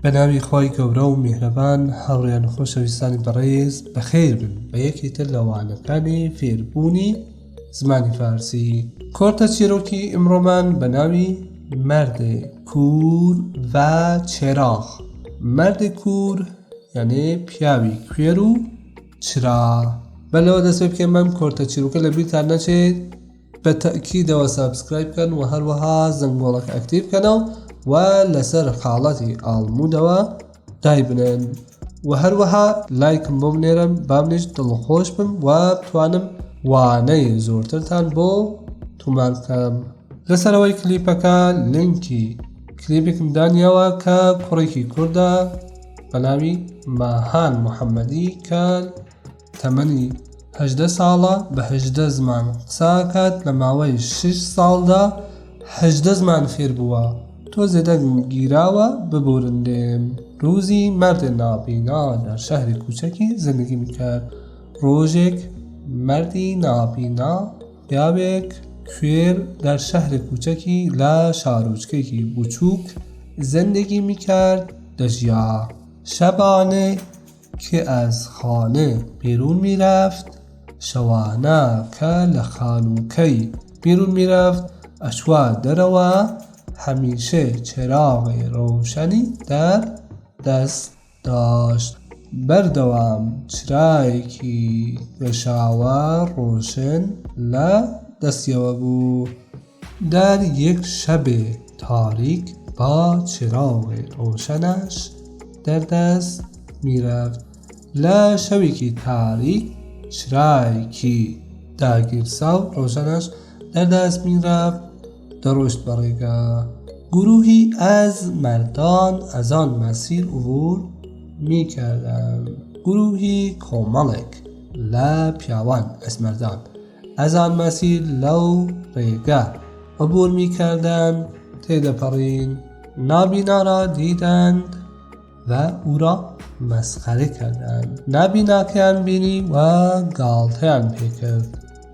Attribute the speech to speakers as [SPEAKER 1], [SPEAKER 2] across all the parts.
[SPEAKER 1] بە ناوی خوای گەورە و میهرەبان هاوڕێیان و خۆشەویستانی بەڕێز بەخێر بن بە یەکێ تر لە وانەکانی فێربوونی زمانی فارسی. کۆرتە چیرۆکی ئیمڕۆمان بە ناوی مرد کور و چراغ مرد کور یانێ پیاوی کوێر و چرا. بەر لەوە دەست پێ بکەین بەم کۆرتە چیرۆکە لە بیرتان نەچێت بە تەئکیدەوە subscribe بکەن و هەروەها زەنگۆڵەکە active بکەنەوە و لەسەر حاڵەتی all mode ەوە دایبنێن و هەروەها لایکم بۆ بنێرن با منیش دڵخۆش بم و بتوانم وانەی زۆرترتان بۆ تومار بکەم. لەسەرەوەی کلیپەکە لینکی کلیپێکم دانیاوە کە کوڕێکی کوردە بە ناوی ماهان محەممەدی کە تەمەنی 18 ساڵە بە 18 زمان قسە ئەکات لە ماوەی 6 ساڵدا 18 زمان فێر بووە تۆزێ دەنگم گیراوە ببورن لێم روزی مرد نابینا در شهر کوچکی زندگی میکرد ڕۆژێک مردی نابینا پیاوێک کوێر در شهر کوچکی لە شارۆچکێکی بچووک زندگی میکرد دەژیا شەبانە که از خانە بیرون میرفت شەوانە کە لە خانووکەی بیرون میرفت ئەچوە دەرەوە هەمیشە چراغ ڕۆشنی در دەست داشت بەردەوام چرایەکی گەشاوە ڕۆشن لە دەستیەوە بوو. در یک شب تاریک با چراغ روشنش در دست میرفت لە شەوێکی تاریک چرایەکی داگیرساو ڕۆشنش در دست میرفت دەڕۆشت بە ڕێگا. گروهی از مردان از آن مسیر عبور میکردند گروهی کۆمەڵێک لە پیاوان از مردان از آن مسیر لەو ڕێگا عبور میکردند تێدەپەڕین نابینا را دیدند و او را مسخره کردند نابیناکەیان بینی و گاڵتەیان پێکرد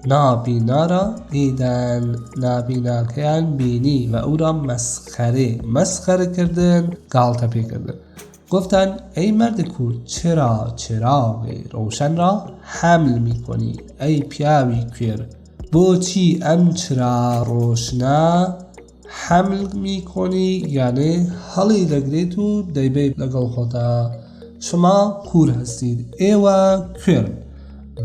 [SPEAKER 1] نابینا را دیدند نابیناکەیان بینی و او را مسخره مسخره کردن گاڵتە پێکردن گفتند ای مرد کور چرا چراغ روشن را حمل میکنی ئەی پیاوی کوێر بۆچی ئەم چرا ڕۆشنە حمل میکنی یانێ هەڵی دەگریت و دەیبەی لەگەڵ خۆتا شما کور هستید ئێوە کوێرن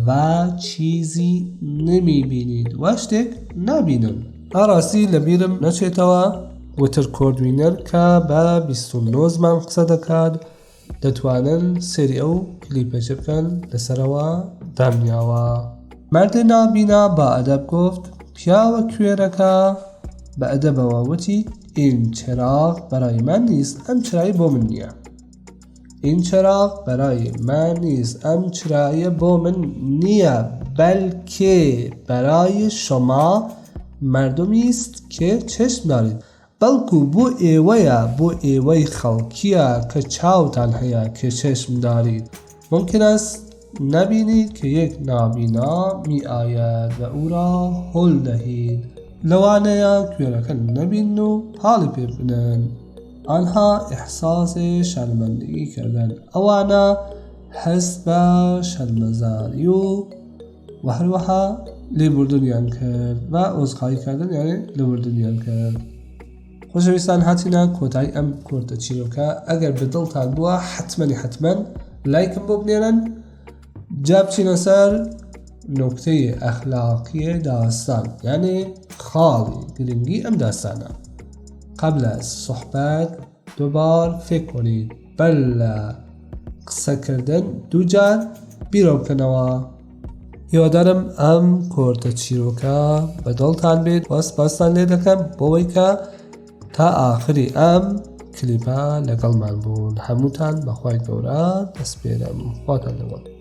[SPEAKER 1] و چیزی نمیبینید و شتێک نابینن. ئا ڕاستی لەبیرم نەچێتەوە وتر کۆردوینەر کە بە 29 زمان قسە دەکات دەتوانن سەیری ئەو کلیپەچە بکەن لەسەرەوە دامنیاوە. مرد نابینا با ادب گفت پیاوە کوێرەکە بە ئەدەبەوە وتی این چراغ برای من نیست ئەم چرای بۆ من نییە. این چراغ برای من نیست ئەم چرایە بۆ من نییە بلکه برای شما مردمی است که چشم دارید بەڵکو بۆ ئێوەیە بۆ ئێوەی خەڵکیە کە چاوتان هەیە که چشم دارید ممکن است نبینید که یک نابینا می آید و او را هل دهید لەوانەیە کوێرەکە نەبین و پاڵی پێ بنێن آنها احساس شرمندگی کردند ئەوانە هەست بە شەرمەزاری و و هەروەها لێبوردنیان کرد و عذرخواهی کردن یعنی لێبوردنیان کرد. خۆشەویستان هاتینە کۆتایی ئەم کورتە چیرۆکە ئەگەر بە دڵتان بووە حتممەنی حتمەن لایکم بۆ بنێرن جا بچینە سەر نوکتەی ئەخلاقی داستان یعنی خاڵی گرنگی ئەم داستانە قبل از صحبت دوبار فکر کنید بەر لە قسەکردن دووجار بیرەوە بکەنەوە. هیوادارم ئەم کۆرتە چیرۆکە بە دڵتان بێت و سپاستان لێ دەکەم بۆەوەی کە تا ئاخری ئەم کلیپە لەگەڵمان بوون هەمووتان بەخوای گەورە دەسپێرم خواتان لەگەڵ.